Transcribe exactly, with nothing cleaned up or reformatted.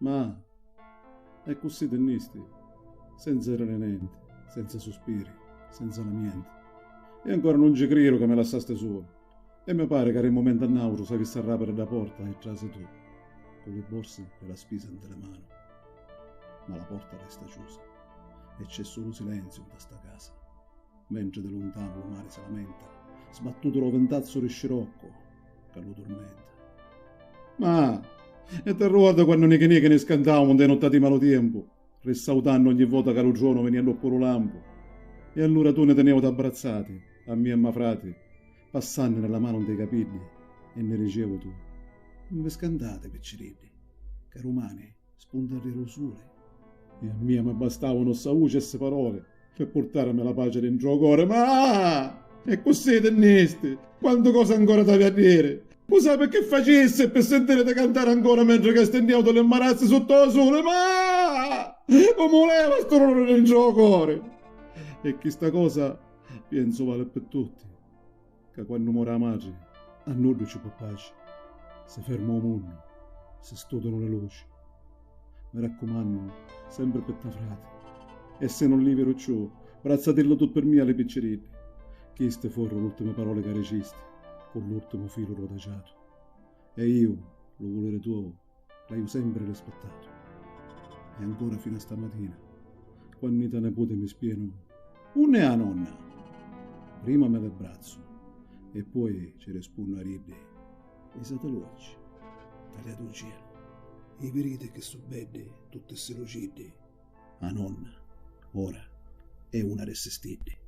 Ma e ccussì tinnisti, senza diri nenti, senza suspiri, senza lamienti. E ancora nun ci criru ca mi lassasti sulu. E mi pari ca di un mumentu a n'autru s'avissi a rapiri dda porta e trasi tu, cu li borsi di la spisa nti li manu. Ma la porta resta ciusa e c'è sulu silenziu nta sta casa, mentri di luntanu lu mari si lamenta, sbattutu da u vintazzu di sciroccu ca lu turmenta. Ma e t'arruordi quannu nichi nichi ni scantaumu nta i nottati di malu tiempu, rissautannu ogni vota ca lu tronu venia doppu lu lampu? E allura tu ni teniauti abbrazzati, a mia e ma frati, passanni la manu nta i capiddi, e ni diciauti: "Nun vi scantati, picciriddi, ca dumani spunta a diri u suli." E a mia mi bastavanu ssa vuci e ssi paroli pi purtarimi la paci dintra u cori. Ma e ccussì tinnisti, quantu cosi ancora t'avi a diri. U sapi chi facissi pi sintiriti cantari ancora mentri ca stinniauti li marazzi sutta u suli? Ma comu leva stu duluri dintra u cori? E chista cosa pienzu vali pi tutti, ca quannu mori a matri, a nuddu ci pò paci. Si ferma u munnu, si stutunu li luci. Mi raccumannu, sempri pi ta frati. E si nun liviru cciù, brazzatillu tu pi mia li picciriddi. Chisti furru l'ultimi paroli ca dicisti, cu l'ultimu filu rodaciatu. E iu, lu vuliri tuo, l'haiu sempri rispittatu. E ancora finu a stamatina, quannu i to niputi mi spienu: "Unni è a nonna?" Prima mi li brazzu e poi ci rispunnu a iddi: "Isati l'uocci, taliati u cielu, e viriti chi su beddi tutti ssi luciddi." A nonna, ora, è una di ssi stiddi.